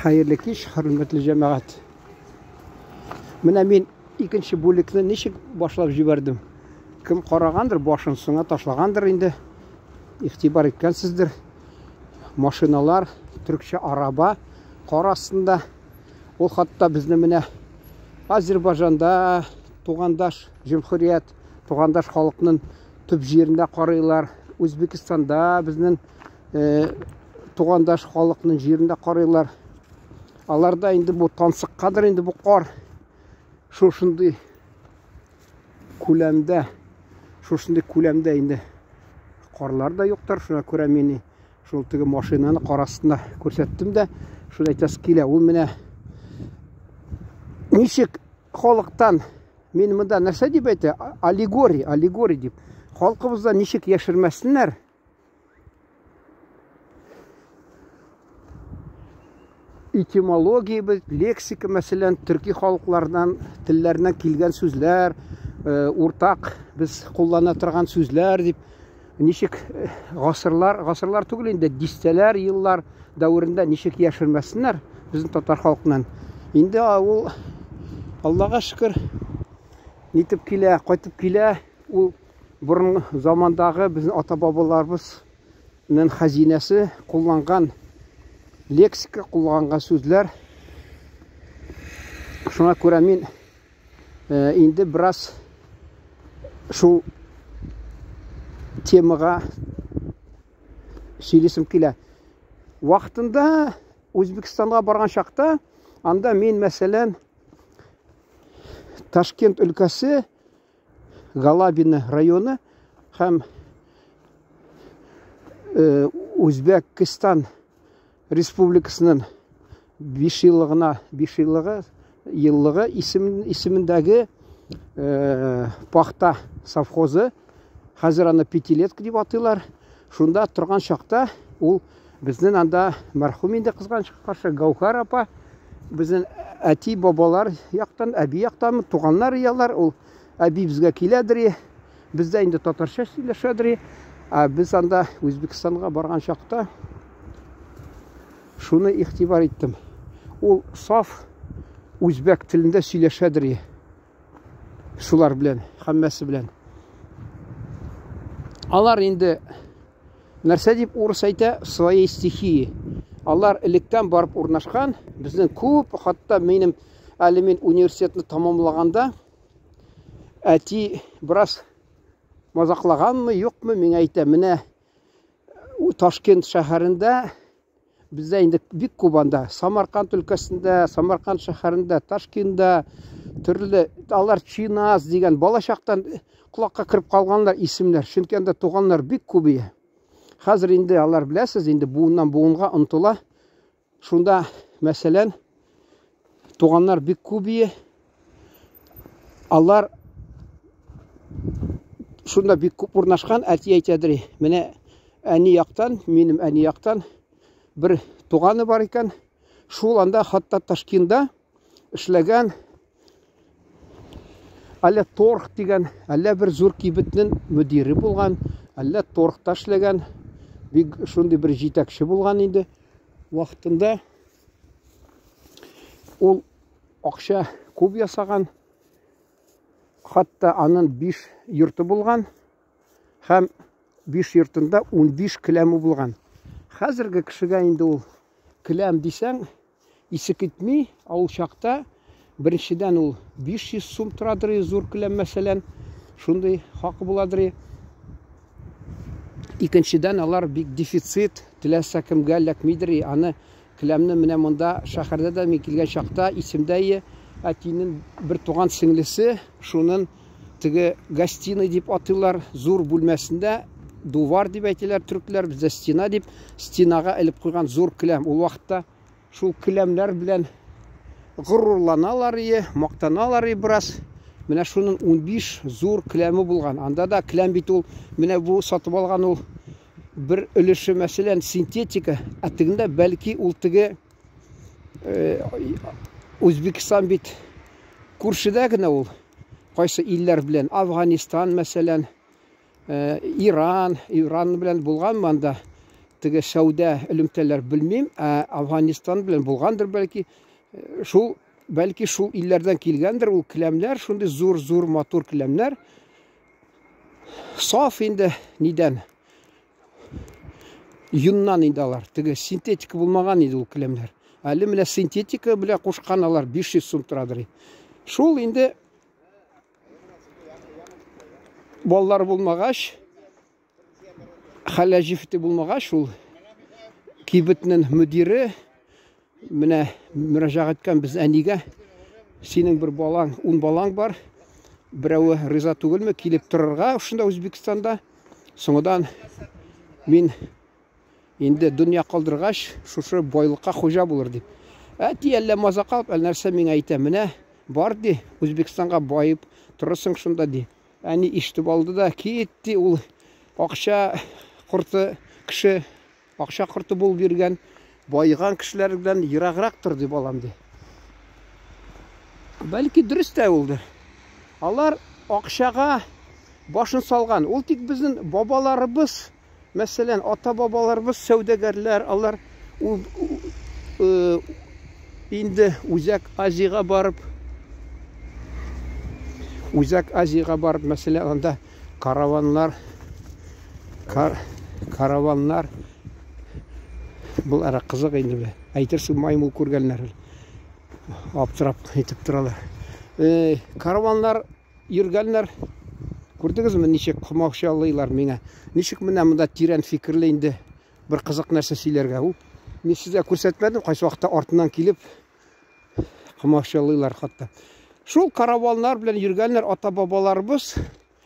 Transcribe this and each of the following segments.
Хәерле кич, хөрмәтле җәмәгать. Менә мин икенче бүлекне ничек башлап җибәрдем. Кем карагандыр, башын сыңа ташлагандыр инде. Игътибар иткәнсездер. Машиналар, төркчә араба кар астында. Ул хатта безне менә Азербайҗанда тугандаш җөмһүрият, тугандаш халыкның төп җирендә карыйлар. Үзбекстанда безнең тугандаш халыкның җирендә карыйлар. Аларда инде бу тансыккадыр инде бу кар. Шушындый күләмдә, шушындый күләмдә инде карлар да юктыр. Шуңа күрә мин шул теге машинаны кар астында күрсәттем дә, шуны әйтәсе килә. Ул менә ничек халыктан мин монда нәрсә дип әйтә? Аллегория, аллегория дип. Халкыбыздан ничек яшермәсеннәр? Этимологиябез, лексика, мәсәлән, төрки халыклардан, телләреннән килгән сүзләр, э, уртак без куллана торган сүзләр дип ничек э, гасырлар, гасырлар түгел инде, дистәләр еллар дәверендә ничек яшермәсеннәр безнең татар халкыннан. Инде ул Аллага шөкер, нитеп килә, кайтып килә, ул Борынгы замандагы безнең ата-бабаларыбызның хәзинәсе кулланган лексика, кулланган сүзләр. Шуңа күрә мин э, инде бераз шул темага сөйлисем килә. Вакытында Үзбекстанга барган чакта, анда мин, мәсәлән, Ташкент өлкәсе Галабино районы һәм э, Үзбәкстан Республикасының 5 еллыгына 5 еллыгы еллыгы исем, исемендәге э, пахта совхозы хәзер аны пятилетка дип атыйлар. Шунда торган чакта ул безнең анда мәрхүм инде кызганычка каршы Гаухар апа безнең әти бабалар яктан, әби яктан туганнар иялар. Ул әби безгә киләдер, бездә инде татарча сөйләшәдер. Ә без анда Үзбекстанга барган чакта шуны игътибар иттем. Ул саф үзбәк телендә сөйләшәдер. Шулар белән, һәммәсе белән. Алар инде нәрсә дип урыс әйтә, в своей стихии. Алар электән барып урнашкан, безнең күп, хатта минем әле мин университетны тамамлаганда әти бераз мазаклаганмы, юкмы, миңа әйтә, менә Ташкент шәһәрендә бездә инде бик күп анда Самарканд өлкәсендә, Самарканд шәһәрендә, Ташкентда төрле алар Чиназ дигән балачактан колакка кереп калганнар исемнәр. Чөнки анда туганнар бик күп ие. Хәзер инде алар беләсез, инде буыннан буынга онтыла. Шунда, мәсәлән, туганнар бик күп ие. Алар шунда бик күп урнашкан, әти әйтәдер, менә әни яктан, минем әни яктан бер туганы бар икән. Шул анда хатта Ташкентда эшләгән әллә торг дигән, әллә бер зур кибетнең мөдире булган, әллә торгта эшләгән, бик шундый бер җитәкче булган инде вакытында. Ул акча күп ясаган, хатта аның 5 йорты булган һәм 5 йортында 15 келәме булган. Хәзерге кешегә инде ул келәм дисәң, исе китми, ә ул чакта беренчедән ул 500 сум торадыр, зур келәм мәсәлән, шундый хакы буладыр. Икенчедән, алар бик дефицит, теләсә кемгә эләкмидер, аны келәмне менә монда шәһәрдә дә мин килгән чакта исемдә ие, әтинең бер туган сеңлесе, шунын теге гостиный дип атыйлар, зур бүлмәсендә дувар дип әйтәләр төркләр, бездә стена дип, стенага элеп куйган зур келәм. Ул вакытта шул келәмнәр белән горурланалар ие, мактаналар ие бераз. Менә шуның 15 зур келәме булган. Анда да келәм бит ул, менә бу сатып алган ул бер өлеше, мәсәлән, синтетика, ә тегендә бәлки ул теге э, Үзбекстан бит күршедә генә ул. Кайсы илләр белән? Афганистан, мәсәлән, э, Иран, Иран белән булганмы анда? теге сәүдә элемтәләр белмим, ә Афганистан белән булгандыр бәлки. Шул бәлки шул илләрдән килгәндер ул келәмнәр, шундый зур-зур матур келәмнәр. Саф инде нидән? Юннан инде алар. Теге синтетика булмаган иде ул келәмнәр. Әле менә синтетика белән кушкан алар 500 сум торадыр. Шул инде балалар булмагач, хәләл җефете булмагач, ул кибетнең мөдире менә мөрәҗәгать иткән без әнигә, синең бер балаң, ун балаң бар, берәве риза түгелме килеп торырга шунда Үзбәкстанда. Соңыдан мин инде дөнья калдыргач, шушы байлыкка хуҗа булыр дип. Әти әллә мазак алып, әллә нәрсә миңа әйтә, менә бар ди, Үзбәкстанга баеп торырсың шунда ди. Әни ишетеп алды да, кит ди, ул акча корты кеше, акча корты булып йөргән, баеган кешеләрдән ераграк тор ди балам ди. Бәлки дөрес тә улдыр. Алар акчага башын салган. Ул тик безнең бабаларыбыз, мәсәлән, ата-бабаларыбыз сәүдәгәрләр, алар ул инде Үзәк Азиягә барып, Үзәк Азиягә барып, мәсәлән, анда караваннар, кар, караваннар, булара кызык инде, әйтерсең маймыл күргәннәр. Аптырап әйтеп торалар. Караваннар йөргәннәр. Күрдегезме, ничек комаучалыйлар миңа? Ничек менә монда тирән фикерле инде бер кызык нәрсә сөйләргә. Ул мин сезгә күрсәтмәдем, кайсы вакытта артыннан килеп комаучалыйлар хәтта. Шул караваннар белән йөргәннәр ата-бабаларыбыз,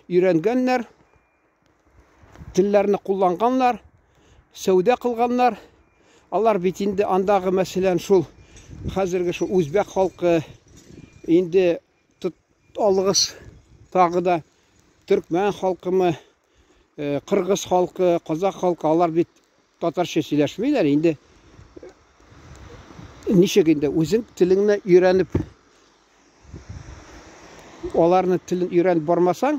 өйрәнгәннәр, телләрне кулланганнар, сәүдә кылганнар. Алар бит инде андагы, мәсәлән, шул хәзерге шул үзбәк халкы инде тот алыгыз тагы да төркмән халкымы, кыргыз халкы, казак халкы, алар бит татарча сөйләшмиләр инде. Ничек инде үзең телеңне өйрәнеп, аларны телен өйрәнеп бармасаң,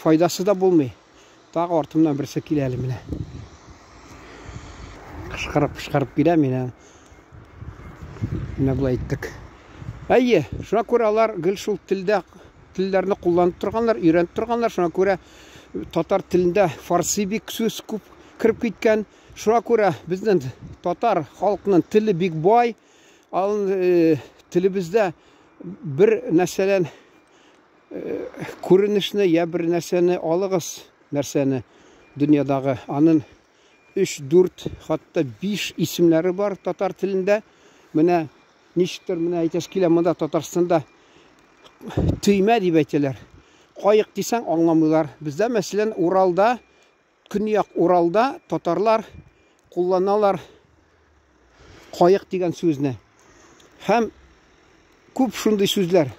файдасы да булмый. Тагы артымнан берсе килә әле менә. Кычкырып, кычкырып килә менә. Менә болай иттек. Әйе, шуңа күрә алар гел шул телдә телләрне кулланып торганнар, өйрәнеп торганнар. Шуңа күрә татар телендә фарси бик сүз күп кереп киткән. Шуңа күрә безнең татар халкының теле бик бай. Ал телебездә бер нәрсәдән күренешне я бер нәрсәне алыгыз, нәрсәне дөньядагы, анын 3, 4, хәтта 5 исемнәре бар татар телендә. Менә ничектер менә әйтәс килә, монда Татарстанда төймә дип әйтәләр. Каек дисәң аңламыйлар. Бездә, мәсәлән, Уралда, Көньяк Уралда татарлар кулланалар каек дигән сүзне. Һәм күп шундый сүзләр.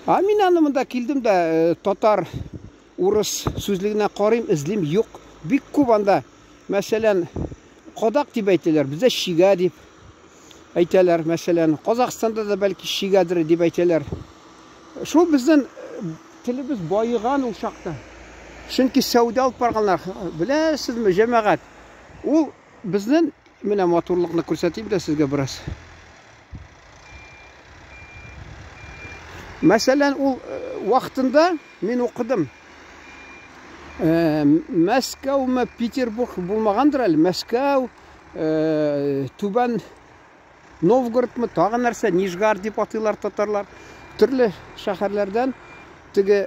А мин аны монда килдем дә татар урыс сүзлегенә карыйм, эзлим, юк. Бик күп анда. Мәсәлән, кадак дип әйтәләр, бездә чигә дип әйтәләр, мәсәлән, Казахстанда да бәлки чигәдер дип әйтәләр. Шул безнең телебез баеган ул чакта. Чөнки сәүдә алып барганнар. Беләсезме, җәмәгать, ул безнең менә матурлыкны күрсәтим дә сезгә бераз. Мәсәлән, ул вакытында мин укыдым. Мәскәүме, Петербург булмагандыр әле, Мәскәү, Түбән Новгородмы, тагы нәрсә, Нижгар дип атыйлар татарлар. Төрле шәһәрләрдән теге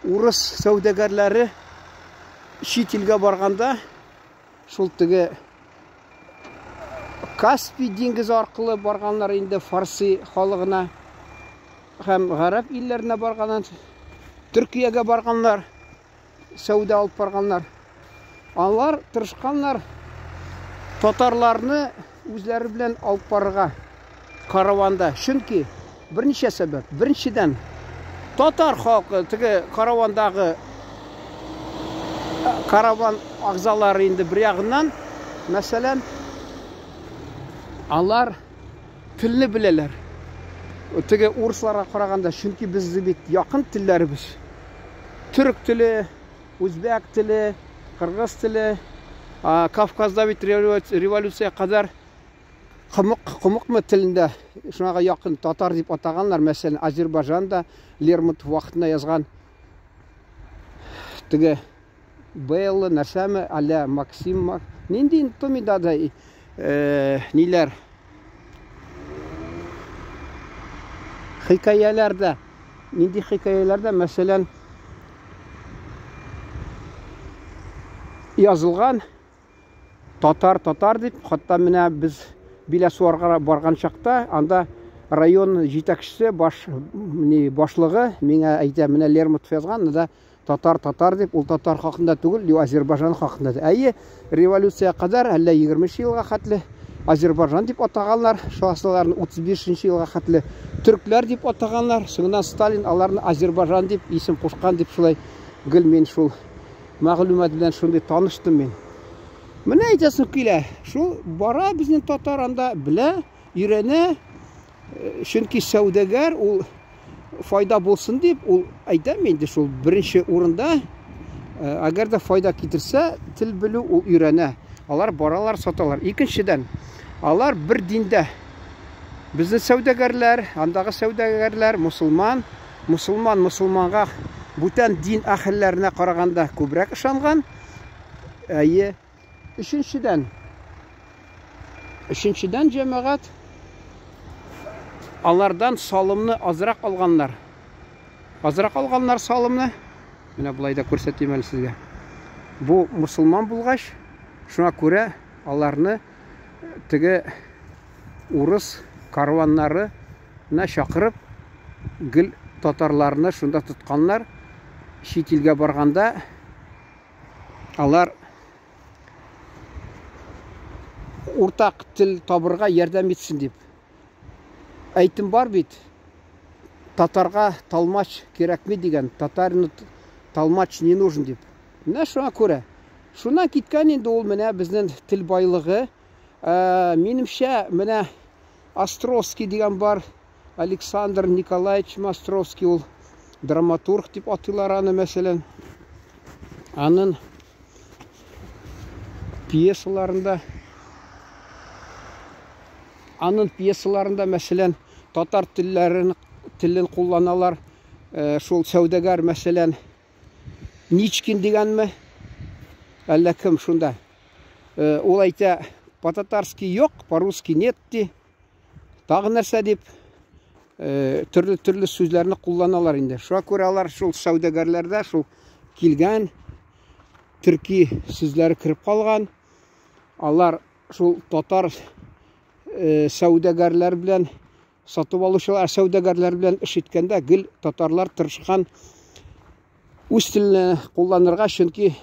урыс сәүдәгәрләре чит илгә барганда шул теге Каспий диңгезе аркылы барганнар инде фарси халыгына һәм гарәп илләренә барганнар, Төркиягә барганнар, сәүдә алып барганнар. Алар тырышканнар татарларны үзләре белән алып барырга караванда. Чөнки берничә сәбәп. Беренчедән, татар халкы теге каравандагы караван агзалары инде бер ягыннан, мәсәлән, алар телне беләләр. Теге урысларга караганда, чөнки безне бит якын телләребез. Төрек теле, үзбәк теле, кыргыз теле. Кавказда бит революция кадәр комык, комыкмы телендә шуңа якын татар дип атаганнар. Мәсәлән, Азербайҗанда Лермонтов вакытында язган теге Белла нәрсәме, әллә Максим, нинди интомида да ниләр хикәяләрдә, нинди хикәяләрдә, мәсәлән, язылган татар татар дип, хатта менә без Биләсуарга барган чакта, анда район җитәкчесе, баш, ни, башлыгы миңа әйтә, менә Лермонтов язган, да татар татар дип, ул татар хакында түгел, ю Азербайҗан хакында. Әйе, революция кадәр, әллә 20 елга хәтле Азербайҗан дип атаганнар, шуасыларны 35 елга хәтле төркләр дип атаганнар. Соңыннан Сталин аларны Азербайҗан дип исем кушкан дип шулай гел мин шул мәгълүмат белән шундый таныштым мин. Менә әйтәсем килә, шул бара безнең татар анда белә, өйрәнә, чөнки сәүдәгәр ул файда булсын дип, ул әйтәм инде шул беренче урында, әгәр дә файда китерсә, тел белү ул өйрәнә. Алар баралар, саталар. Икенчедән, алар бер диндә. Безнең сәүдәгәрләр, андагы сәүдәгәрләр мусулман, мусулман мусулманга бүтән дин әһелләренә караганда күбрәк ышанган. Әйе. Өченчедән, өченчедән җәмәгать алардан салымны азрак алганнар. Азрак алганнар салымны. Менә болай да күрсәтим әле сезгә. Бу мусулман булгач, шуңа күрә аларны теге урыс карваннары на чакырып, гел татарларны шунда тотканнар. Чит илгә барганда алар уртак тел табырга ярдәм итсен дип. Әйтем бар бит, татарга талмач кирәкми дигән, татарину талмач не нужен дип. Менә шуңа күрә. Шуннан киткән инде ул менә безнең тел байлыгы. Минемчә, менә Островский дигән бар, Александр Николаевич Островский ул драматург дип атыйлар аны, мәсәлән. Анын пьесаларында Анын пьесаларында, мәсәлән, татар телләрен телен кулланалар. Шул сәүдәгәр, мәсәлән, Ничкин дигәнме? Әллә кем шунда? Ул әйтә, по-татарски юк, по-русски нет ди. Тагы нәрсә дип, төрле-төрле сүзләрне кулланалар инде. Шуңа күрә алар шул сәүдәгәрләрдә шул килгән төрки сүзләре кереп калган. Алар шул татар сәүдәгәрләр белән сатып алучылар, сәүдәгәрләр белән эш иткәндә гел татарлар тырышкан үз телен кулланырга, чөнки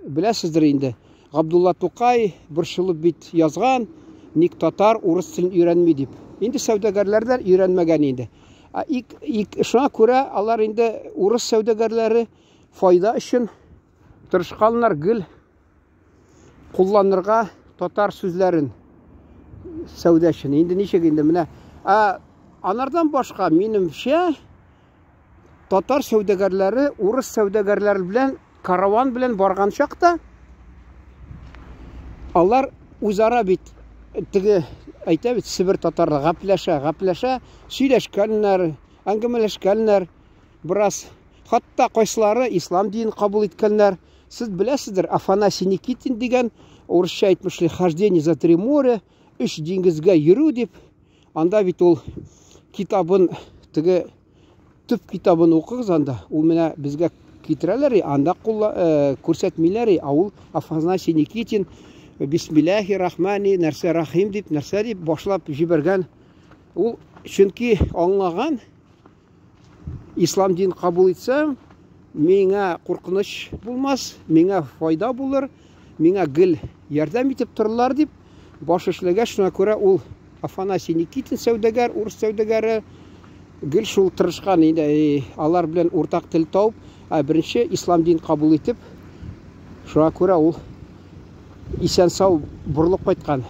беләсездер инде, Габдулла Тукай борчылып бит язган, ник татар урыс телен өйрәнми дип. Инде сәүдәгәрләр дә өйрәнмәгән инде. Шуңа күрә алар инде урыс сәүдәгәрләре файда өчен тырышканнар гел кулланырга татар сүзләрен сәүдә өчен. Инде ничек инде менә, анардан башка минемчә татар сәүдәгәрләре урыс сәүдәгәрләре белән караван белән барган чакта алар үзара бит теге әйтә бит Себер татарлары гәпләшә, гәпләшә, сөйләшкәннәр, әңгәмәләшкәннәр бераз. Хатта кайсылары ислам динен кабул иткәннәр. Сез беләсездер, Афанасий Никитин дигән, урысча әйтмешли, хождение за три моря, өч диңгезгә йөрү дип. Анда бит ул китабын, теге төп китабын укыгыз анда. Ул менә безгә китерәләр, анда күрсәтмиләр, ә ул Афанасий Никитин Бисмиллахи рахмани, нәрсә рахим дип, нәрсә дип башлап җибәргән. Ул чөнки аңлаган, ислам дин кабул итсәм, миңа куркыныч булмас, миңа файда булыр, миңа гел ярдәм итеп торырлар дип баш эшләгәч, шуңа күрә ул Афанасий Никитин сәүдәгәр, урыс сәүдәгәре гел шул тырышкан инде, алар белән уртак тел табып, беренче ислам дин кабул итеп, шуңа күрә ул исән-сау борылып кайткан.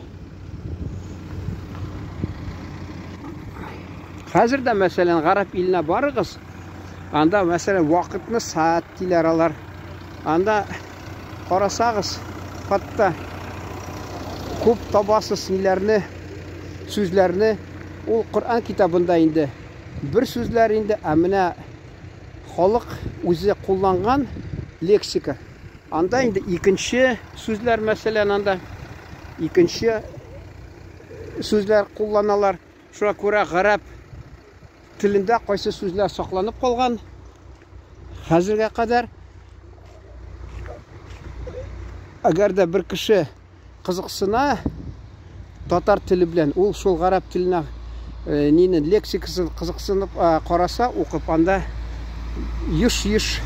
Хәзер дә, мәсәлән, гарәп иленә барыгыз, анда, мәсәлән, вакытны сәгать диләр алар. Анда карасагыз, хатта Күп табасыз ниләрне, сүзләрне. Ул Коръән китабында инде бер сүзләр инде, ә менә халык үзе кулланган лексика. Анда инде икенче сүзләр, мәсәлән, анда икенче сүзләр кулланалар. Шуңа күрә гарәп телендә кайсы сүзләр сакланып калган хәзергә кадәр. Әгәр дә бер кеше кызыксына татар теле белән, ул шул гарәп теленә э, нине лексикасын кызыксынып э, караса, укып, анда еш-еш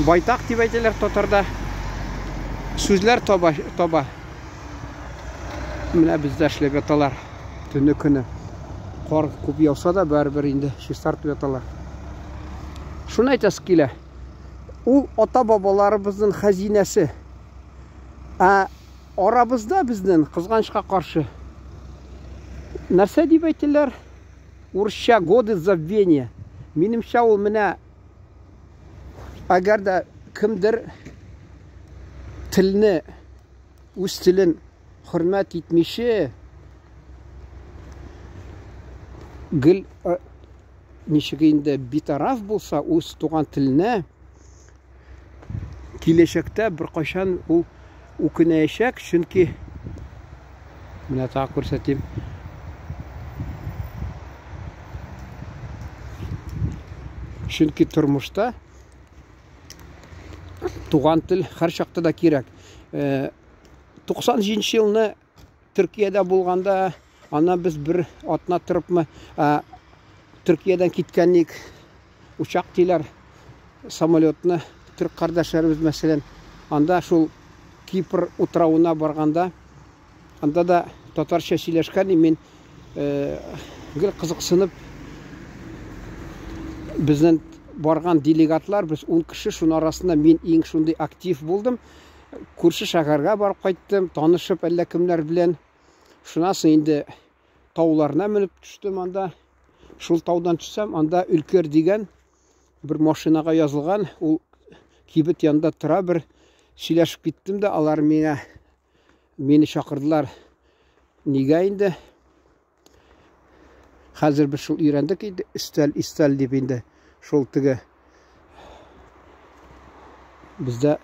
байтак дип әйтәләр татарда сүзләр таба, таба. Менә бездә эшләп яталар төне көне. Кар күп яуса да барыбер инде чистартып яталар. Шуны әйтәсе килә. Ул ата-бабаларыбызның хәзинәсе. Ә арабызда безнең кызганычка каршы нәрсә дип әйтәләр? Урысча годы забвения. Минемчә ул менә әгәр дә кемдер телне үз телен хөрмәт итмичә гел э, ничек инде битараф булса үз туган теленә киләчәктә беркайчан ул үкенәячәк, чөнки менә тагы күрсәтим. Чөнки тормышта туган тел һәр чакта да кирәк. 97 э, елны Төркиядә булганда, аннан без бер атна торыпмы, Төркиядән киткәнник, учак диләр, самолетны, төрк кардәшләребез, мәсәлән, анда шул Кипр утравына барганда, анда да татарча сөйләшкән, мин э, гел кызыксынып, безнең барган делегатлар, без 10 кеше, шуның арасында мин иң шундый актив булдым. Күрше шәһәргә барып кайттым, танышып әллә кемнәр белән. Шуннан соң инде тауларына менеп төштем анда. Шул таудан төшсәм, анда Өлкер дигән бер машинага язылган, ул кибет янында тора бер сөйләшеп киттем дә, алар миңа мине чакырдылар. Нигә инде? Хәзер без шул өйрәндек инде, өстәл, истәл дип инде. Шул теге бездә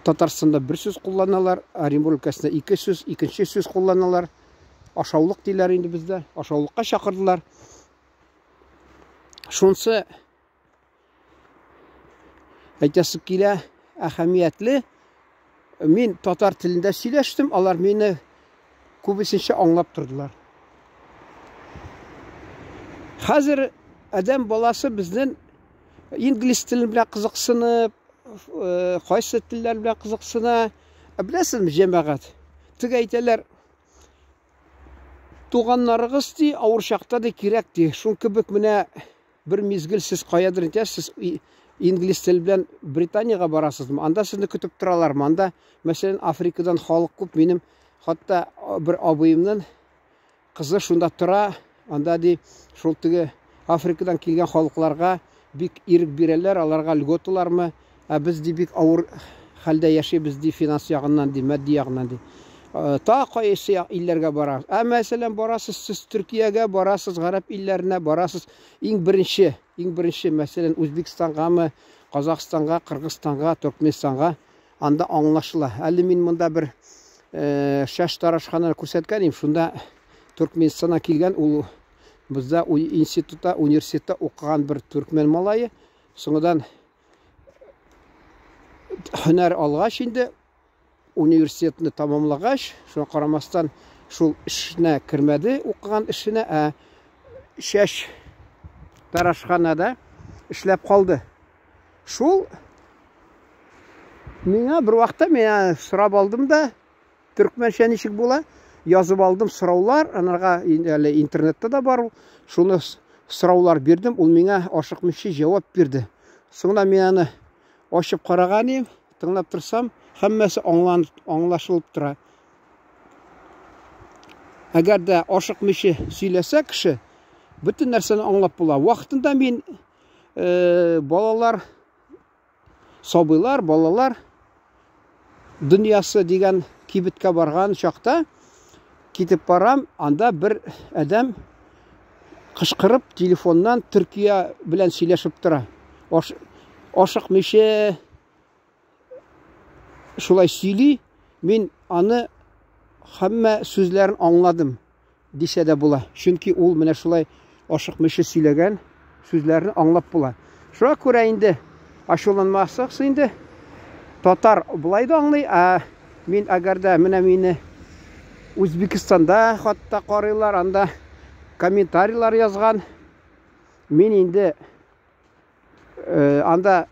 Татарстанда бер сүз кулланалар, Оренбург өлкәсендә ике сүз, икенче сүз кулланалар. Ашаулык диләр инде бездә. Ашаулыкка чакырдылар. Шунсы әйтәсе килә, әһәмиятле. Мин татар телендә сөйләштем, алар мине күбесенчә аңлап тордылар. Хәзер адәм баласы безнең инглиз теле белән кызыксынып, э, кайсы телләр белән кызыксына. Ә беләсезме, җәмәгать? Теге әйтәләр, туганнарыгыз ди, авыр чакта ди кирәк ди. Шул кебек менә Бер мизгел сез каядыр итәсез, инглиз теле белән Британиягә барасызмы? Анда сезне көтеп торалармы? Анда, мәсәлән, Африкадан халык күп. Минем хатта бер абыемның кызы шунда тора. Анда ди, шул теге Африкадан килгән халыкларга бик ирек бирәләр, аларга льготалармы? Ә без ди бик авыр хәлдә яшибез ди, финанс ягыннан ди, матди ягыннан ди. Э, та кайсы илләргә барасыз? Ә мәсәлән, барасыз сез Төркиягә, барасыз гарәп илләренә, барасыз иң беренче, иң беренче, мәсәлән, Үзбекстангамы, Казахстанга, Кыргызстанга, Төркменистанга, анда аңлашыла. Әле мин монда бер э, шәш тарашхананы күрсәткән идем, шунда Төркменистаннан килгән ул бездә институтта, университетта укыган бер төркмен малае. Соңыдан һөнәр алгач инде университетны тамамлагач, шуңа карамастан шул эшенә кермәде, укыган эшенә, ә чәч тарашханада эшләп калды. Шул миңа бер вакытта мин сорап алдым да, Төркмәнчә ничек була? Язып алдым сораулар, анарга әле интернетта да бар ул. Шуны сораулар бирдем, ул миңа ашыкмыйча җавап бирде. Соңына мин аны ачып караган идем, тыңлап торсам, һәммәсе аңлашылып тора. Әгәр дә ашыкмыйча сөйләсә кеше, бөтен нәрсәне аңлап була. Вакытында мин э, балалар сабыйлар, балалар дөньясы дигән кибеткә барган чакта китеп барам, анда бер адәм кычкырып телефоннан Төркия белән сөйләшеп тора. Аш, ашыкмыйча шулай сөйли, мин аны һәммә сүзләрен аңладым дисә дә була. Чөнки ул менә шулай ашыкмыйча сөйләгән сүзләрне аңлап була. Шуңа күрә инде ачуланмасагыз инде, татар болай да аңлый, ә мин әгәр дә менә мине Үзбекстанда хатта карыйлар, анда комментарийлар язган. Мин инде э, анда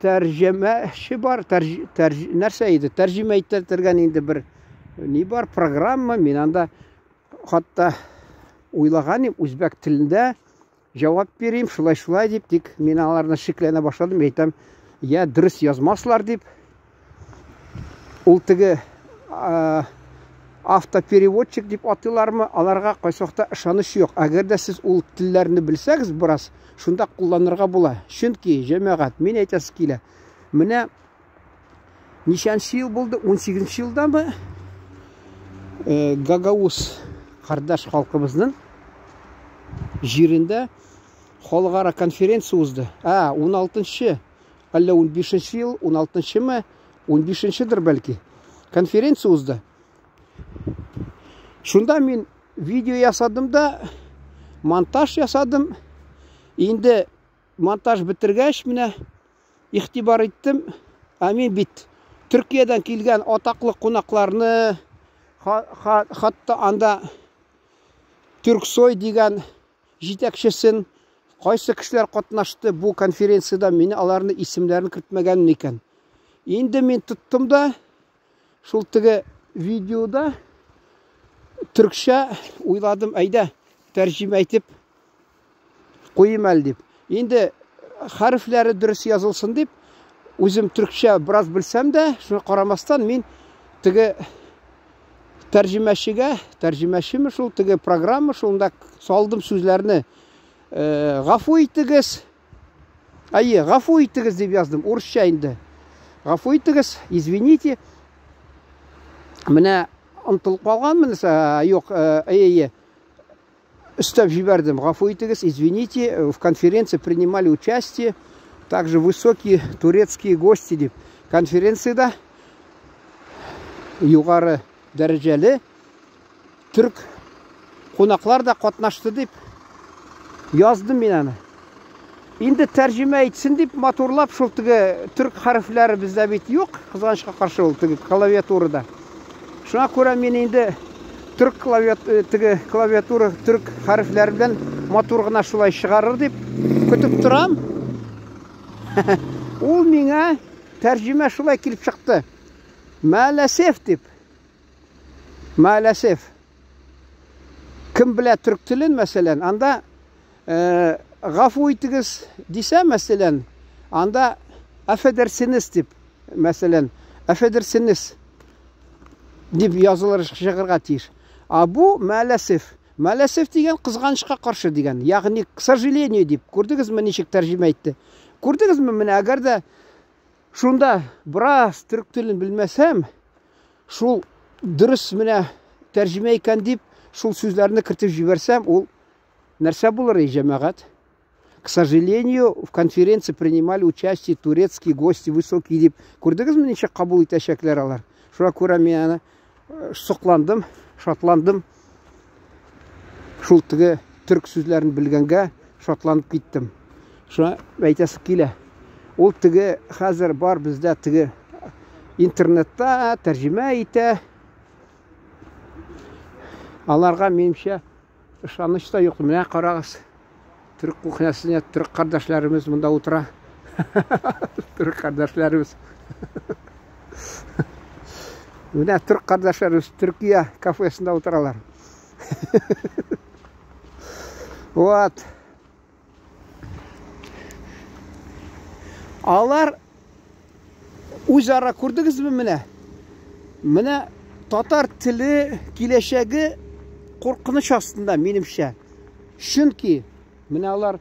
тәрҗемәче бар, тәрҗ, тәрҗ, нәрсә иде? Тәрҗемә иттерткән инде бер ни бар, программа. Мин анда хатта уйлаган идем, үзбәк телендә җавап бирим, шулай-шулай дип, тик мин аларны шикләнә башладым, әйтәм, я дөрес язмаслар дип. Ул теге автопереводчик дип атыйлармы, аларга кайсы вакытта ышаныч юк. Әгәр дә сез ул телләрне белсәгез бераз, шунда кулланырга була. Чөнки, җәмәгать, мин әйтәсе килә, менә ничәнче ел булды, 18 елдамы, э, Гагауз кардәш халкыбызның җирендә халыкара конференция узды. А, 16-нчы, әллә 15 ел, 16-нчымы, 15-нчедер бәлки. Конференция узды. Шунда мин видео ясадым да, монтаж ясадым. Инде монтаж бетергәч, менә игътибар иттем. Ә мин бит Төркиядән килгән атаклы кунакларны, хатта анда Түрксой дигән җитәкчесен, кайсы кешеләр катнашты бу конференциядә, мин аларны исемнәрен кертмәгәнмен икән. Инде мин тоттым да, шул теге видеода төркчә уйладым, әйдә, тәрҗемә итеп куйым әле дип. Инде хәрефләре дөрес язылсын дип, үзем төркчә бераз белсәм дә, шуңа карамастан мин теге тәрҗемәчегә, тәрҗемәчеме шул, теге программа шунда салдым сүзләрне. Э, гафу итегез. Әйе, гафу итегез дип яздым, урысча инде. Гафу итегез, извините. Менә онытылып калганмын, юк, әйе, әйе. Өстәп җибәрдем. Гафу итегез, извините, в конференции принимали участие также высокие турецкие гости дип. Конференциядә югары дәрәҗәле төрк кунаклар да катнашты дип яздым мин аны. Инде тәрҗемә итсен дип матурлап шул теге төрк хәрефләре бездә бит юк, кызганычка каршы ул теге клавиатурада. Шуңа күрә мин инде төрк клавиат э, теге клавиатура төрк хәрефләре белән матур гына шулай чыгарыр дип көтеп торам. Ул миңа тәрҗемә шулай килеп чыкты. Мәләсеф дип. Мәләсеф. Кем белә төрк телен, мәсәлән, анда э, гафу итегез дисә, мәсәлән, анда афедерсинез дип, мәсәлән, афедерсинез дип язылыр чыгарга тиеш. А бу мәләсеф. Мәләсеф дигән кызганычка каршы дигән, ягъни к сожалению дип. Күрдегезме ничек тәрҗемә итте? Күрдегезме менә әгәр дә шунда бераз төрек телен белмәсәм, шул дөрес менә тәрҗемә икән дип, шул сүзләрне кертеп җибәрсәм, ул нәрсә булыр, эй, җәмәгать? К сожалению, в конференции принимали участие турецкие гости высокие дип. Күрдегезме, ничек кабул итәчәкләр алар? Шуңа күрә мин аны э, сокландым, шатландым. Шул теге төрк сүзләрен белгәнгә шатланып киттем. Шуңа әйтәсе килә. Ул теге хәзер бар бездә теге интернетта тәрҗемә итә. Аларга минемчә ышаныч та юк. Менә карагыз. Төрек кухнясына төрек кардәшләребез монда утыра. Төрек кардәшләребез. Менә төрек кардәшләребез Төркия кафесында утыралар. Вот. Алар үзара күрдегезме менә? Менә татар теле киләчәге куркыныч астында, минемчә. Чөнки менә алар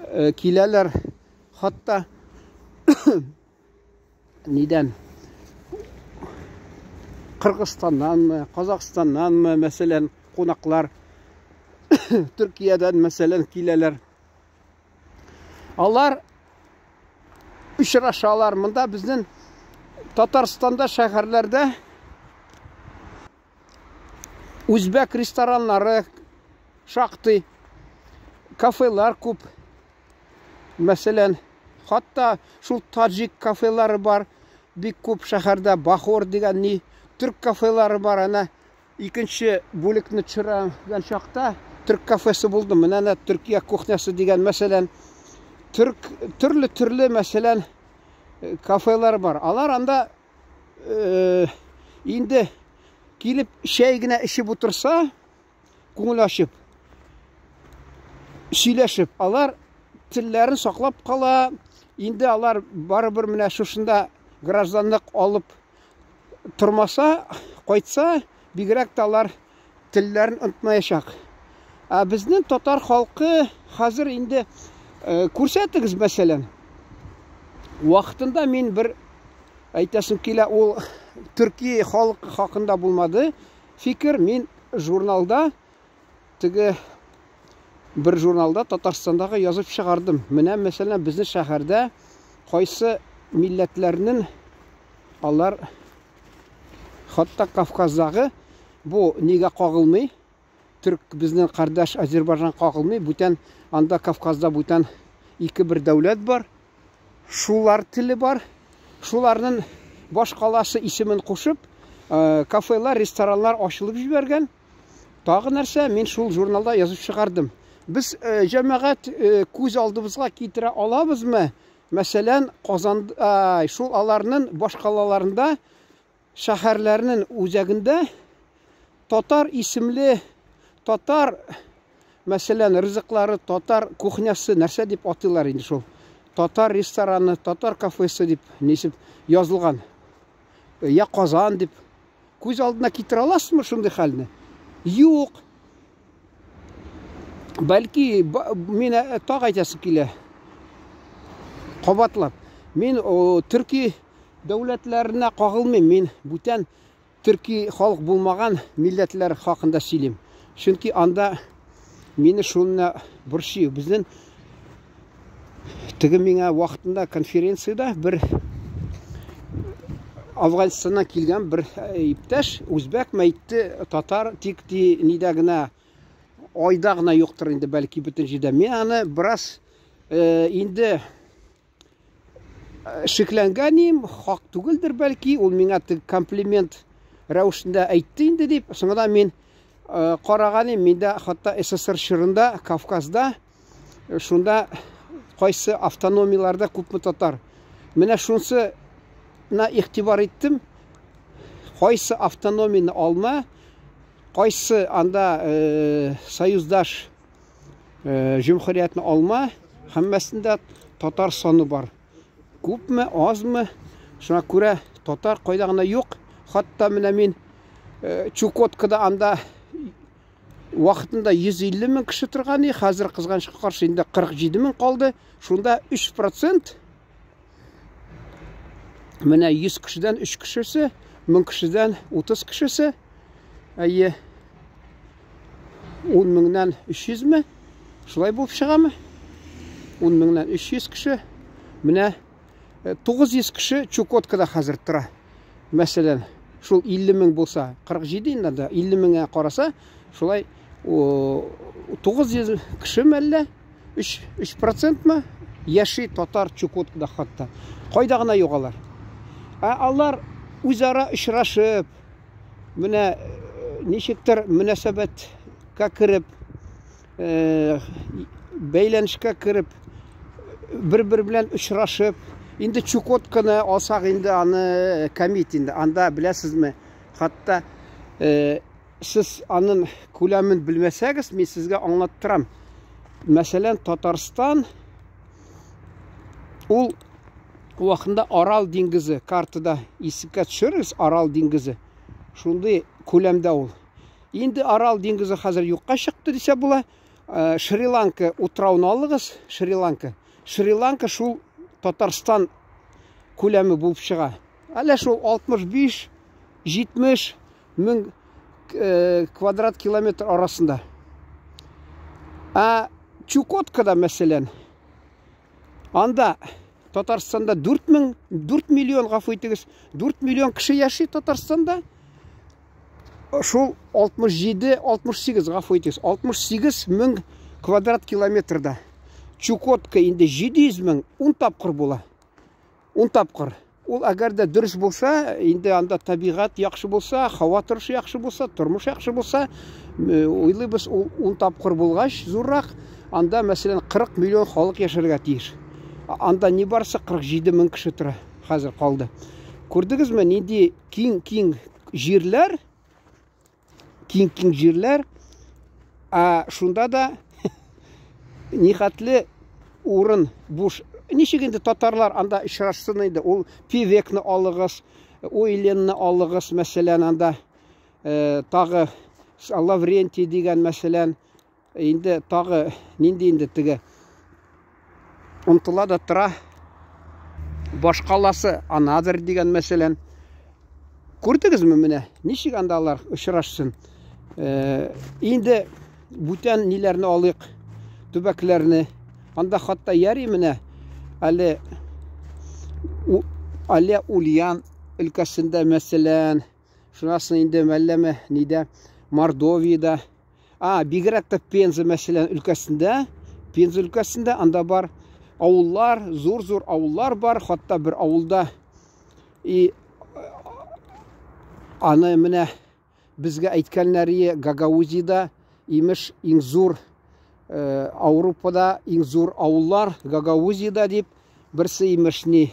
э, киләләр хатта нидән? Кыргызстаннанмы, Казахстаннанмы, мәсәлән, кунаклар Төркиядән, мәсәлән, киләләр. Алар очрашалар. Монда безнең Татарстанда шәһәрләрдә үзбәк рестораннары шактый, кафелар күп. Мәсәлән, хатта шул таджик кафелары бар, бик күп шәһәрдә Бахор дигән ни, төрк кафелары бар, әнә икенче бүлекне төшергән чакта төрк кафесы булды. Менә әнә Төркия кухнясы дигән, мәсәлән, төрк төрле-төрле, мәсәлән, кафелар бар. Алар анда инде килеп чәй генә эчеп утырса, күңел ачып, сөйләшеп, алар телләрен саклап кала. Инде алар барыбер менә шушында гражданлык алып тормаса, кайтса, бигрәк тә алар телләрен онытмаячак. Ә безнең татар халкы хәзер инде күрсәтегез, мәсәлән, вакытында мин бер әйтәсем килә, ул төрки халык хакында булмады фикер, мин журналда теге бер журналда Татарстандагы язып чыгардым. Менә, мәсәлән, безнең шәһәрдә кайсы милләтләрнең алар хатта Кавказдагы бу нигә кагылмый? Төрк безнең кардәш Азербайҗан кагылмый, бүтән анда Кавказда бүтән ике бер дәүләт бар. Шулар теле бар. Шуларның баш каласы исемен кушып, кафелар, рестораннар ачылып җибәргән. Тагы нәрсә, мин шул журналда язып чыгардым. Без җәмәгать күз алдыбызга китерә алабызмы? Мәсәлән, Казан, шул аларның башкалаларында, шәһәрләренең үзәгендә татар исемле татар, мәсәлән, ризыклары, татар кухнясы, нәрсә дип атыйлар инде шул? Татар рестораны, татар кафесы дип нисеп язылган. Я Казан дип. Күз алдына китерә аласызмы шундый хәлне? Юк. Бәлки, мин тагы әйтәсем килә. Кабатлап. Мин төрки дәүләтләренә кагылмыйм. Мин бүтән төрки халык булмаган милләтләр хакында сөйлим. Чөнки анда мине шуны борчый. Безнең теге миңа вакытында конференциядә бер Афганстаннан килгән бер иптәш, үзбәк мәйтте, татар тик ди нидә генә айда гына юктыр инде, бәлки бөтен җирдә. Мин аны бераз инде шикләнгән идем, хак түгелдер бәлки, ул миңа комплимент рәвешендә әйтте инде дип. Соңынан мин караган идем, миндә хатта СССР чорында Кавказда шунда кайсы автономияләрдә күпме татар. Менә шунысына игътибар иттем. Кайсы автономияне алма, кайсы анда союздаш җөмһүриятне алма, һәммәсендә татар саны бар. Күпме, азмы, шуңа күрә татар кайда гына юк. Хатта менә мин Чукоткада анда вакытында 150 мең кеше торган иде, хәзер кызганычка каршы инде 47 мең калды. Шунда 3% менә 100 кешедән 3 кешесе, 1000 кешедән 30 кешесе, әйе, 10 меңнән 300 ме? Шулай булып чыгамы? 10 меңнән 300 кеше. Менә 900 кеше Чукоткада хәзер тора. Мәсәлән, шул 50 мең булса, 47 инде анда, 50 меңгә караса, шулай 900 кеше мәллә 3 процентмы яши татар Чукоткада хатта. Кайда гына юк алар. Ә алар үзара очрашып, менә ничектер мөнәсәбәткә кереп, бәйләнешкә кереп, бер-бер белән очрашып, инде Чукотканы алсак инде аны комит инде, анда беләсезме, хатта сез аның күләмен белмәсәгез, мин сезгә аңлаттырам. Мәсәлән, Татарстан ул вакытында Арал диңгезе, картада исеккә төшерегез, Арал диңгезе. Шундый күләмдә ул. Инде Арал диңгезе хәзер юкка чыкты дисә була. Шри-Ланка утрауны алыгыз, Шри-Ланка. Шри-Ланка шул Татарстан күләме булып чыга. Әллә шул 65 70 мең квадрат километр арасында. Ә Чукоткада, мәсәлән, анда Татарстанда 4 мең, 4 миллион, гафу итегез, 4 миллион кеше яши Татарстанда. Шул 67, 68, гафу итегез, 68 мең квадрат километрда. Чукотка инде 700 мең, 10 тапкыр була. 10 тапкыр. Ул әгәр дә дөрес булса, инде анда табигать яхшы булса, һава торышы яхшы булса, тормыш яхшы булса, уйлыйбыз, ул 10 тапкыр булгач, зуррак, анда, мәсәлән, 40 миллион халык яшәргә тиеш. Анда нибарысы 47 мең кеше тора, хәзер калды. Күрдегезме, нинди киң-киң җирләр, киң-киң җирләр, ә шунда да нихәтле урын буш. Ничек инде татарлар анда очрашсын инде? Ул Певекны алыгыз, Ойленны алыгыз, мәсәлән, анда тагы Лаврентий дигән, мәсәлән, инде тагы нинди инде теге онтыла да тора башкаласы Анадырь дигән, мәсәлән. Күрдегезме менә, ничек анда алар очрашсын? Инде бүтән ниләрне алыйк, төбәкләрне. Анда хатта яри менә әле әле Ульян өлкәсендә, мәсәлән, шуннан инде мәлләме нидә, Мордовиядә, бигрәк тә Пенза, мәсәлән, өлкәсендә, Пенза өлкәсендә анда бар авыллар, зур-зур авыллар бар, хатта бер авылда и аны менә безгә әйткәннәре Гагаузиядә, имеш, иң зур Ауропада иң зур авыллар Гагаузиядә дип, берсе имеш ни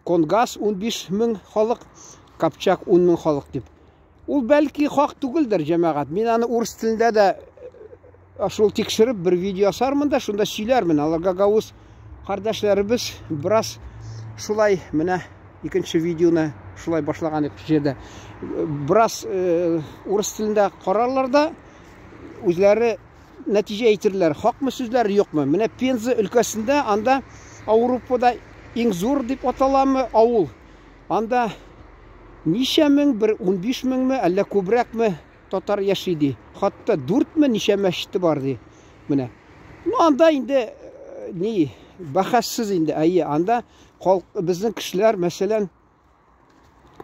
Конгас 15 мең халык, Капчак 10 мең халык дип. Ул бәлки хак түгелдер, җәмәгать. Мин аны урыс телендә дә шул тикшереп бер видео ясармын да, шунда сөйләрмен. Алар гагауз кардәшләребез бераз шулай менә икенче видеоны шулай башлаган идек җирдә. Бераз урыс телендә карарлар да, үзләре нәтиҗә әйтерләр, хакмы сүзләр, юкмы. Менә Пенза өлкәсендә анда Ауропада иң зур дип аталамы авыл. Анда ничә мең, бер 15 меңме, әллә күбрәкме татар яши ди. Хатта 4 ме ничә мәчете бар ди. Менә. Ну анда инде ни бәхәссез инде, әйе, анда безнең кешеләр, мәсәлән,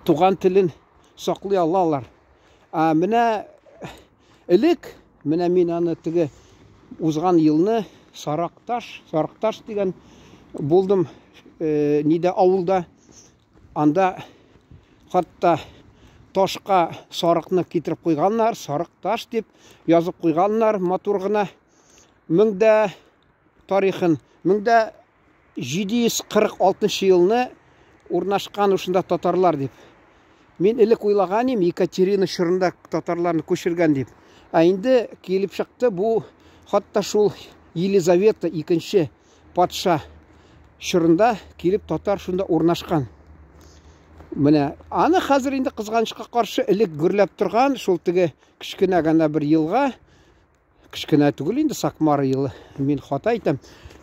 туган телен саклый алалар. Ә менә элек, менә мин аны теге узган елны Саракташ, Саракташ дигән булдым, нидә авылда. Анда хатта ташка сарыкны китереп куйганнар, Сарыкташ дип язып куйганнар матур гына. Меңдә тарихын, меңдә 746 елны урнашкан ушында татарлар дип. Мин элек уйлаган идем, Екатерина чорында татарларны күчергән дип. Ә инде килеп чыкты бу хатта шул Елизавета икенче патша чорында килеп татар шунда урнашкан. Менә аны хәзер инде кызганычка каршы элек гөрләп торган шул теге кечкенә генә бер елга, кечкенә түгел инде Сакмар елы, мин хата әйтәм.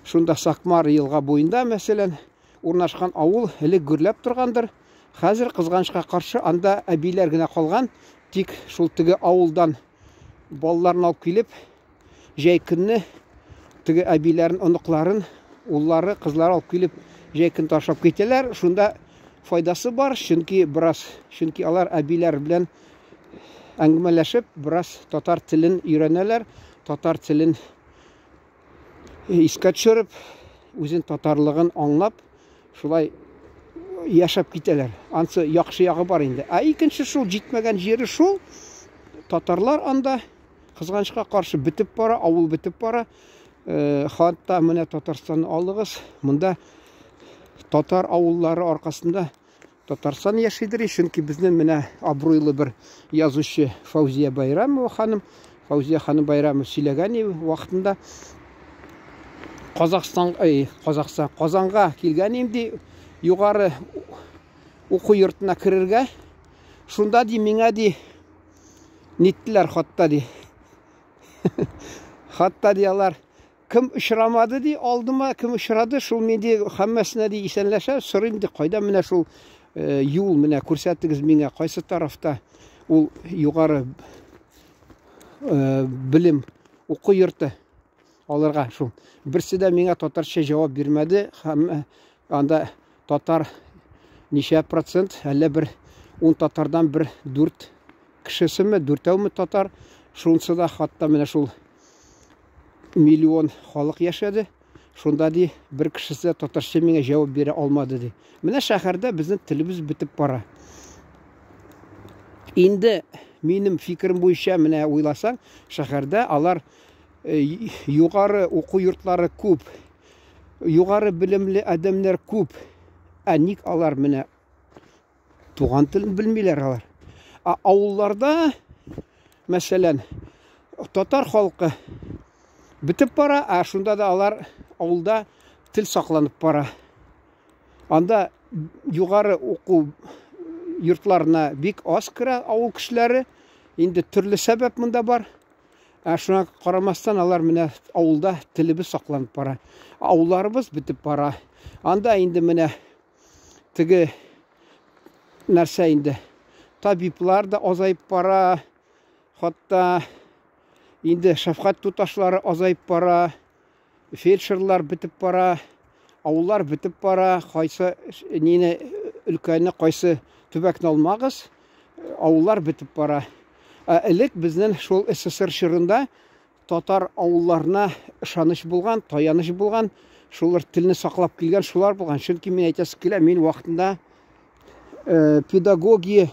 Шунда Сакмар елга буенда, мәсәлән, урнашкан авыл элек гөрләп торгандыр. Хәзер кызганычка каршы анда әбиләр генә калган, тик шул теге авылдан балаларын алып килеп, җәй көнне теге әбиләрен, оныкларын, уллары, кызлары алып килеп, җәй көн ташлап китәләр. Шунда файдасы бар, чөнки бераз, чөнки алар әбиләр белән әңгәмәләшеп, бераз татар телен өйрәнәләр, татар телен искә төшереп, үзен татарлыгын аңлап, шулай яшәп китәләр. Ансы яхшы ягы бар инде. Ә икенче шул җитмәгән җире шул, татарлар анда кызганычка каршы бетеп бара, авыл бетеп бара. Хатта менә Татарстанны алыгыз, монда татар авыллары аркасында Татарстан яшидер, чөнки безнең менә абруйлы бер язучы Фаузия Байрамова ханым, Фаузия ханым Байрамова сөйләгән вакытында Казахстан, эй, Казахстан, Казанга килгән инде югары уку йортына керергә. Шунда ди миңа ди ниттеләр хатта ди. Хатта ди алар кем очрамады ди, алдыма кем очрады, шул мин ди һәммәсенә ди исәнләшә, сорыйм ди, кайда менә шул юл менә күрсәтегез миңа, кайсы тарафта ул югары белем уку йорты алырга шул. Берсе дә миңа татарча җавап бирмәде һәм анда татар ничә процент, әллә бер 10 татардан бер 4 кешесеме, дүртәүме татар, шунысы да хатта менә шул миллион халык яшәде. Шунда ди, бер кешесе дә татарча миңа җавап бирә алмады ди. Менә шәһәрдә безнең телебез бетеп бара. Инде минем фикерем буенча менә уйласаң, шәһәрдә алар югары уку йортлары күп, югары белемле адәмнәр күп. Ә ник алар менә туган телен белмиләр алар? Ә авылларда, мәсәлән, татар халкы бетеп бара, ә шунда да алар авылда тел сакланып бара. Анда югары уку йортларына бик аз керә авыл кешеләре. Инде төрле сәбәп монда бар. Ә шуңа карамастан алар менә авылда телебез сакланып бара. Авылларыбыз бетеп бара. Анда инде менә теге нәрсә инде табиблар да азаеп бара. Хатта инде шәфкать туташлары азаеп бара. Фельдшерлар бетеп бара. Авыллар бетеп бара. Кайсы нине өлкәне, кайсы төбәкне алмагыз, авыллар бетеп бара. Ә элек безнең шул СССР чорында татар авылларына ышаныч булган, таяныч булган, шулар телне саклап килгән шулар булган. Чөнки мин әйтәсе килә, мин вакытында педагогия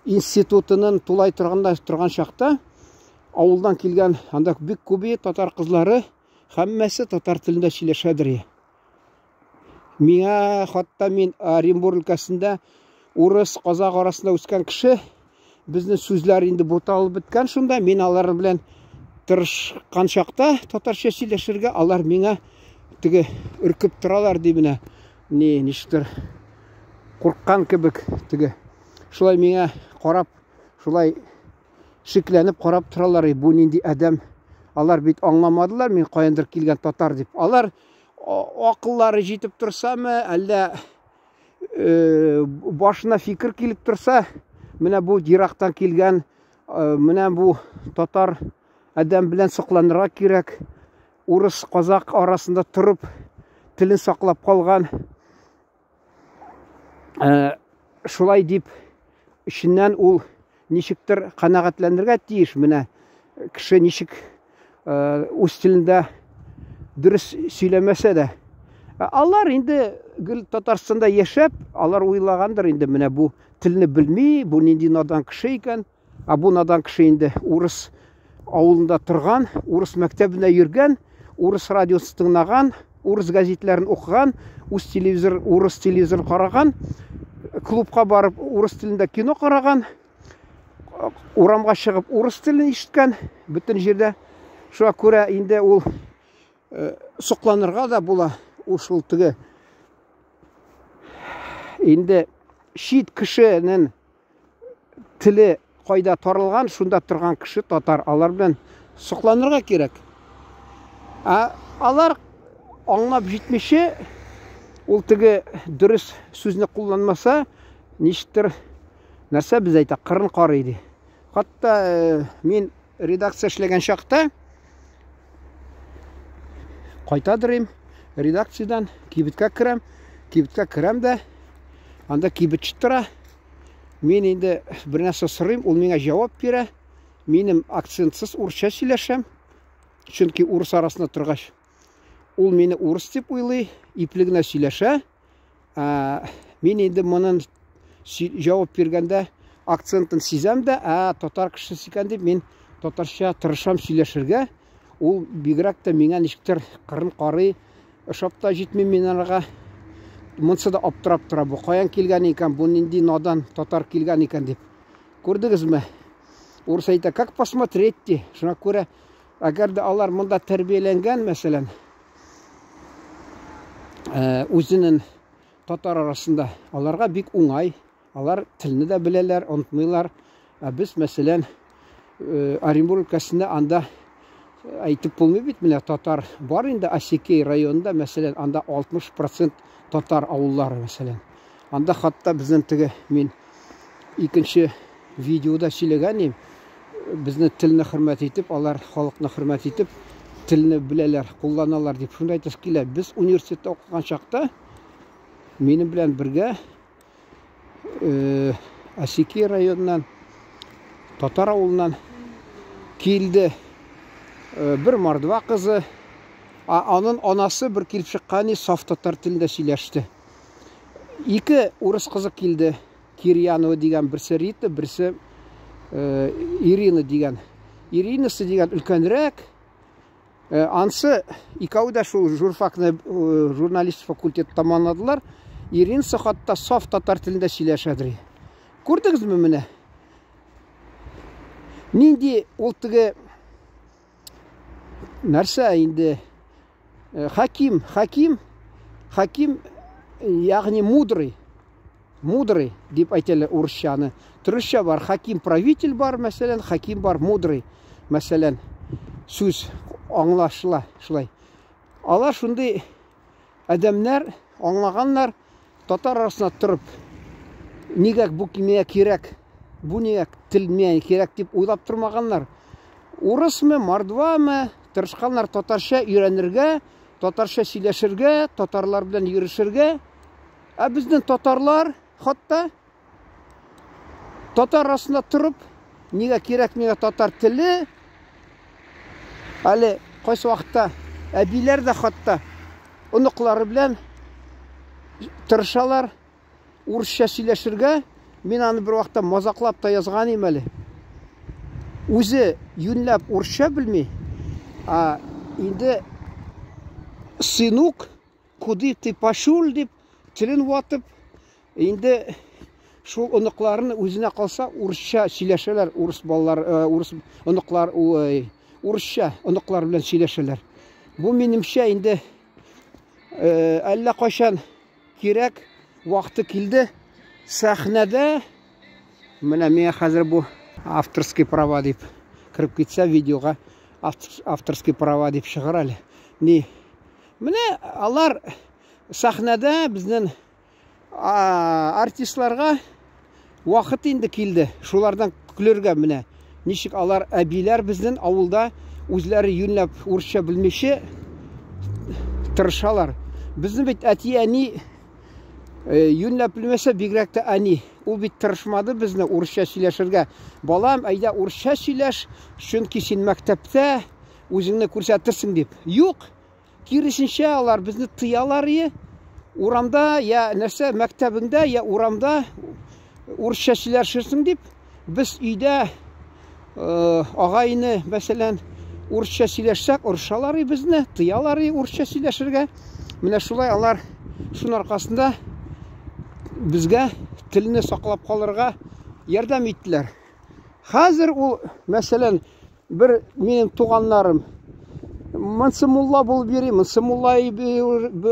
институтының тулай торганда торган чакта авылдан килгән анда бик күп татар кызлары, һәммәсе татар телендә сөйләшәдер. Миңа хатта мин Оренбург өлкәсендә урыс, казак арасында үскән кеше, безнең сүзләр инде буталып беткән шунда, мин алар белән тырышкан чакта татарча сөйләшергә, алар миңа теге өркеп торалар ди менә, ни ничектер курккан кебек теге. Шулай миңа карап, шулай шикләнеп карап торалар, бу нинди адәм. Алар бит аңламадылар, мин каяндыр килгән татар дип. Алар акыллары җитеп торсамы, әллә башына фикер килеп торса, менә бу ерактан килгән, менә бу татар адәм белән сокланырга кирәк. Урыс, казак арасында торып, телен саклап калган. Шулай дип, эченнән ул ничектер канәгатьләнергә тиеш. Менә кеше ничек үз телендә дөрес сөйләмәсә дә. Алар инде гел Татарстанда яшәп, алар уйлагандыр инде менә бу телне белми, бу нинди надан кеше икән. Ә бу надан кеше инде урыс авылында торган, урыс мәктәбенә йөргән, урыс радиосы тыңлаган, урыс газетләрен укыган, үз телевизор, урыс телевизорын караган, клубка барып урыс телендә кино караган, урамга чыгып урыс телен ишеткән бөтен җирдә. Шуңа күрә инде ул сокланырга да була, ул шул теге инде чит кешенең теле кайда таралган, шунда торган кеше татар. Алар белән сокланырга кирәк. Ә алар аңлап җитмичә, ул теге дөрес сүзне кулланмаса, ничектер нәрсә без әйтә, кырын карый ди. Хатта мин редакция эшләгән чакта кайтадыр идем редакциядән, кибеткә керәм, кибеткә керәм дә, анда кибетче тора. Мин инде бер нәрсә сорыйм, ул миңа җавап бирә. Минем акцентсыз урысча сөйләшәм, чөнки урыс арасында торгач, ул мине урыс дип уйлый, ипле генә сөйләшә. Мин инде моның җавап биргәндә акцентын сизәм дә, татар кешесе икән дип, мин татарча тырышам сөйләшергә. Ул бигрәк тә миңа ничектер кырын карый, ошап та җитми мин аларга. Монсы да аптырап тора, бу каян килгән икән, бу нинди надан татар килгән икән дип. Күрдегезме? Урыс әйтә, как посмотреть ди. Шуңа күрә, әгәр дә алар монда тәрбияләнгән, мәсәлән, үзенең татар арасында, аларга бик уңай, алар телне дә беләләр, онытмыйлар. Ә без, мәсәлән, Оренбург өлкәсендә анда әйтеп булмый бит, менә татар бар инде Осикей районында, мәсәлән, анда 60% татар авыллары, мәсәлән. Анда хатта безнең теге мин икенче видеода сөйләгән идем. Безне телне хөрмәт итеп, алар халыкны хөрмәт итеп, телне беләләр, кулланалар дип. Шунда әйтәсе килә, без университетта укыган чакта минем белән бергә Осики районыннан, татар авылыннан килде бер мордва кызы. Анын анасы бер килеп чыккан, саф татар телендә сөйләште. Ике урыс кызы килде. Кирьянова дигән берсе Рита, берсе Ирина дигән. Иринасы дигән өлкәнрәк. Ансы икәү дә шул журфакны, журналист факультет тамамладылар. Иринасы хатта саф татар телендә сөйләшәдер. Күрдегезме менә? Нинди ул теге нәрсә инде? Хаким, хаким, хаким, ягъни мудрый. Мудрый дип әйтәләр урысчаны. Төрекчә бар, хаким правитель бар, мәсәлән, хаким бар, мудрый, мәсәлән, сүз аңлашыла шулай. Алар шундый адәмнәр, аңлаганнар, татар арасында торып, нигә бу миңа кирәк, бу нигә тел миңа кирәк дип уйлап тормаганнар. Урысмы, мордвамы, тырышканнар татарча өйрәнергә, татарча сөйләшергә, татарлар белән йөрешергә. Ә безнең татарлар хатта татар арасында торып, нигә кирәк миңа татар теле? Әле кайсы вакытта әбиләр дә хатта оныклары белән тырышалар урысча сөйләшергә. Мин аны бер вакытта мазаклап та язган идем әле. Үзе юньләп урысча белми, а инде сынок, куды ты пошел дип телен ватып, инде шул оныкларын үзенә калса урысча сөйләшәләр, урыс балалар, урыс оныклар, урысча оныклар белән сөйләшәләр. Бу минемчә инде әллә кайчан кирәк, вакыты килде. Сәхнәдә менә миңа хәзер бу авторский права дип кереп китсә видеога, авторский права дип чыгар әле. Ни? Менә алар сәхнәдә безнең артистларга вакыт инде килде. Шулардан көлергә менә. Ничек алар әбиләр безнең авылда үзләре юньләп урысча белмичә тырышалар. Безнең бит әти-әни юньләп белмәсә, бигрәк тә әни. Ул бит тырышмады безне урысча сөйләшергә. Балам, әйдә урысча сөйләш, чөнки син мәктәптә үзеңне күрсәтерсең дип. Юк, киресенчә алар безне тыялар ие. Урамда я нәрсә мәктәбеңдә, я урамда урысча сөйләшерсең дип. Без өйдә агайны, мәсәлән, урысча сөйләшсәк, орышалар безне, тыялар урысча сөйләшергә. Менә шулай алар шуның аркасында безгә телне саклап калырга ярдәм иттеләр. Хәзер ул, мәсәлән, бер минем туганнарым монсы мулла булып йөри, монсы мулла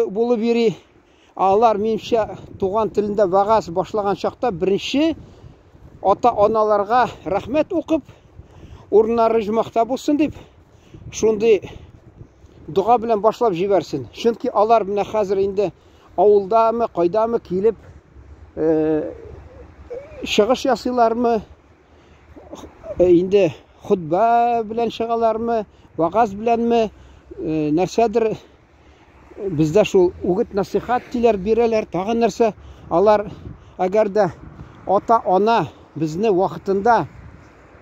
булып йөри. Алар минемчә туган телендә вәгазь башлаган чакта беренче ата-аналарга рәхмәт укып, урыннары җомахта булсын дип, шундый дога белән башлап җибәрсен. Чөнки алар менә хәзер инде авылдамы, кайдамы килеп чыгыш ясыйлармы, инде хутба белән чыгалармы, вәгазь беләнме, нәрсәдер бездә шул үгет насихат диләр бирәләр, тагын нәрсә. Алар әгәр дә ата-ана безне вакытында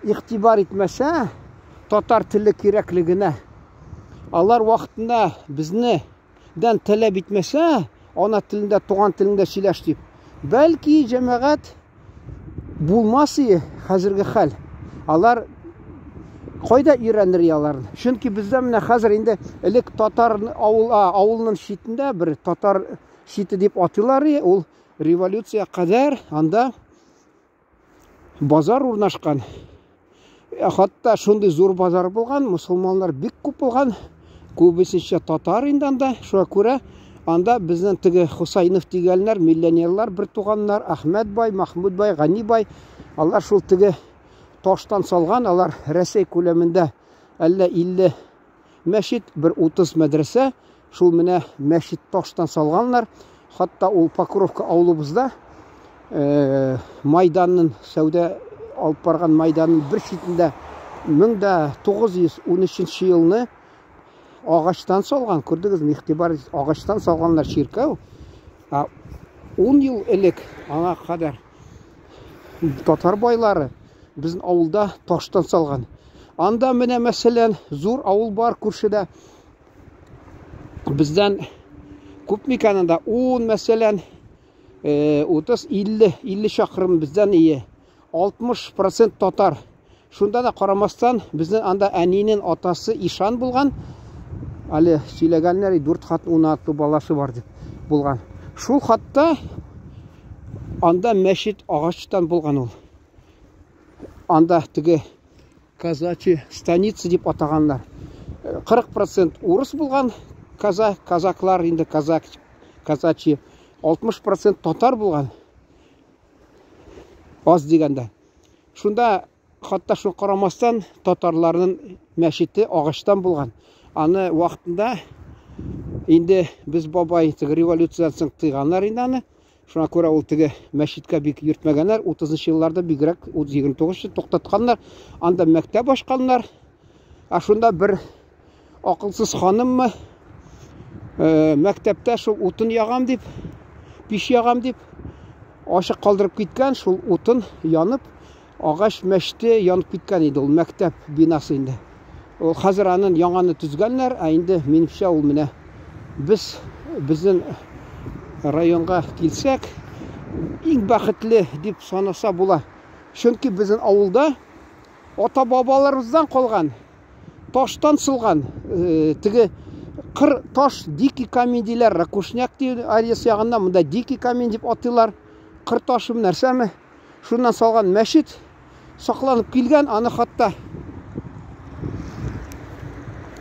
игътибар итмәсә, татар теле кирәклегенә, алар вакытында безне дән таләп итмәсә, ана телендә, туган телеңдә сөйләш дип, бәлки җәмәгать булмас ие хәзерге хәл. Алар кайда өйрәнер аларны? Чөнки бездә менә хәзер инде элек татар авыл, авылның читендә бер татар чите дип атыйлар, ул революция кадәр анда базар урнашкан. Хатта шундый зур базар булган, мусульманнар бик күп булган, күбесенчә татар инде анда. Шуңа күрә анда безнең теге Хусайнов дигәннәр, миллионерлар, бер туганнар, Әхмәт бай, Махмуд бай, Гани бай, алар шул теге таштан салган, алар Рәсәй күләмендә әллә 50 мәчет, бер 30 мәдрәсә, шул менә мәчет таштан салганнар. Хатта ул Покровка авылыбызда Майданның сәүдә алып барган майданның бер читендә 1913 елны агачтан салган, күрдегезме, игътибар итегез, агачтан салганнар чиркәү. Ә 10 ел элек аңа кадәр татар байлары безнең авылда таштан салган. Анда менә мәсәлән зур авыл бар күршедә. Бездән күп микән анда? 10 мәсәлән, 30, 50, 50 чакрым бездән ие. 60% татар. Шунда да карамастан, безнең анда әнинең атасы ишан булган. Әле сөйләгәннәр, 4 хатын 16 баласы бар дип булган. Шул хатта анда мәчет агачтан булган ул. Анда теге казачий станица дип атаганнар. 40% урыс булган казак, казаклар инде казак, казачий. 60% татар булган. Аз дигәндә. Шунда хатта шуны карамастан татарларның мәчете агачтан булган. Аны вакытында инде без бабай теге революциядән соң тыйганнар инде аны. Шуңа күрә ул теге мәчеткә бик йөртмәгәннәр. 30 елларда бигрәк 29 туктатканнар. Анда мәктәп ачканнар. Ә шунда бер акылсыз ханыммы мәктәптә шул утын ягам дип, пич ягам дип ачык калдырып киткән, шул утын янып, агач мәчете янып киткән иде ул мәктәп бинасы инде. Ул хәзер анын яңаны төзгәннәр, ә инде минемчә ул менә без безнең районга килсәк, иң бәхетле дип санаса була. Чөнки безнең авылда ата-бабаларыбыздан калган таштан сылган теге кыр таш дикий камень диләр, ракушняк ди Одесса ягында, монда дикий камень дип атыйлар. Кыр ташы нәрсәме? Шуннан салган мәчет сакланып килгән, аны хатта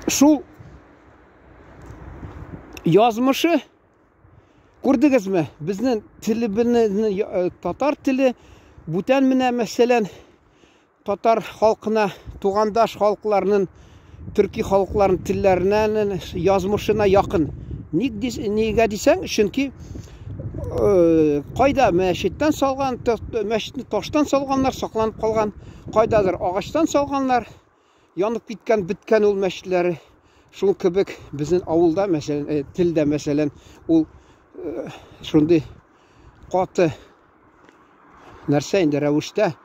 шул язмышы күрдегезме? Безнең телебезне татар теле бүтән менә мәсәлән татар халкына тугандаш халыкларның төрки халыкларының телләренә язмышына якын. Ник нигә дисәң, чөнки кайда мәчеттән салган, мәчетне таштан салганнар, сакланып калган, кайдадыр агачтан салганнар, янып киткән, беткән ул мәчетләре. Шул кебек безнең авылда, мәсәлән, телдә, мәсәлән, ул шундый каты нәрсә инде рәвештә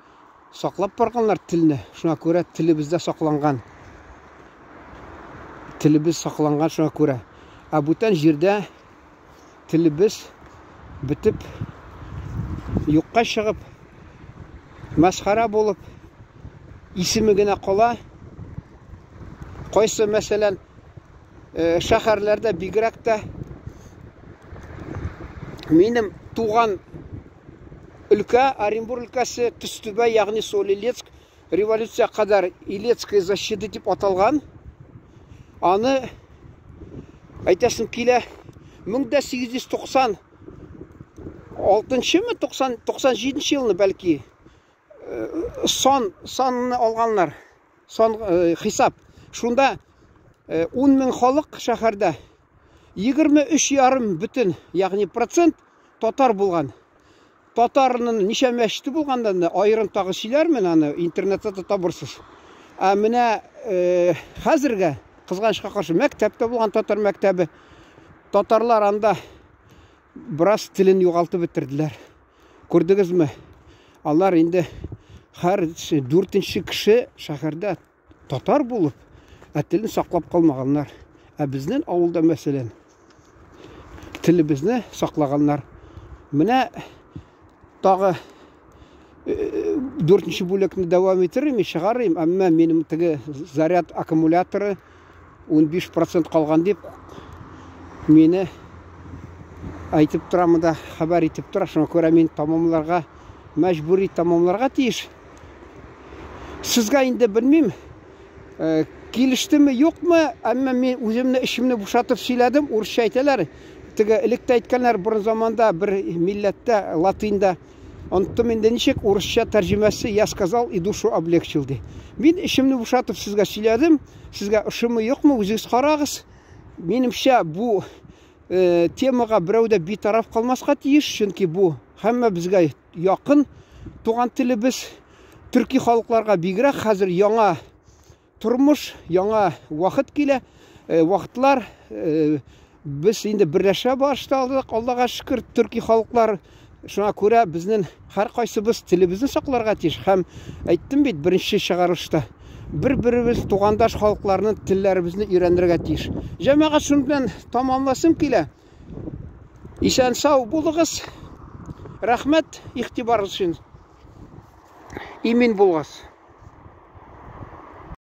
саклап барганнар телне. Шуңа күрә телебез дә сакланган. Телебез сакланган шуңа күрә. Ә бүтән җирдә телебез бетеп, юкка чыгып, мәсхәрә булып, исеме генә кала. Кайсы, мәсәлән, шәһәрләрдә бигрәк тә минем туган өлкә, Оренбур өлкәсе, Төстүбә, ягъни Соль-Илецк, революция кадәр Илецкая защита дип аталган. Аны әйтәсем килә, 1896 мы, 97 елны бәлки сан санны алганнар. Сан хисап. Шунда 10 мең халык шәһәрдә 23,5 бөтен, ягъни процент татар булган. Татарның ничә мәчете булганда да аерым тагы сөйләрмен аны, интернетта да табырсыз. Ә менә хәзергә кызганычка каршы мәктәп тә булган татар мәктәбе. Татарлар анда бераз телен югалтып бетерделәр. Күрдегезме? Алар инде һәр дүртенче кеше шәһәрдә татар булып, ә телен саклап калмаганнар. Ә безнең авылда, мәсәлән, телебезне саклаганнар. Менә тагы дүртенче бүлекне дәвам итерим, чыгарыйм, әмма минем теге заряд аккумуляторы 15% калган дип мине әйтеп тора монда, хәбәр итеп тора. Шуңа күрә мин тамамларга мәҗбүри тамамларга тиеш. Сезгә инде белмим, килештеме, юкмы, әмма мин үземне эчемне бушатып сөйләдем. Урысча әйтәләр. Теге элек тә әйткәннәр борын заманда бер милләттә, латинда. Оныттым инде ничек урысча тәрҗемәсе я сказал и душу облегчил ди. Мин эчемне бушатып сезгә сөйләдем. Сезгә ошыймы, юкмы, үзегез карагыз. Минемчә бу э, темага берәү дә битараф калмаска тиеш, чөнки бу һәммәбезгә якын туган телебез. Төрки халыкларга бигрәк хәзер яңа тормыш, яңа вакыт килә. Э, вакытлар э, без инде берләшә башладык, Аллага шөкер, төрки халыклар. Шуңа күрә безнең һәркайсыбыз телебезне сакларга тиеш. Һәм әйттем бит беренче чыгарылышта, бер-беребез тугандаш халыкларның телләребезне өйрәнергә тиеш. Җәмәгать шуның белән тамамласым килә. Исән сау булыгыз. Рәхмәт игътибарыгыз өчен. Имин булыгыз.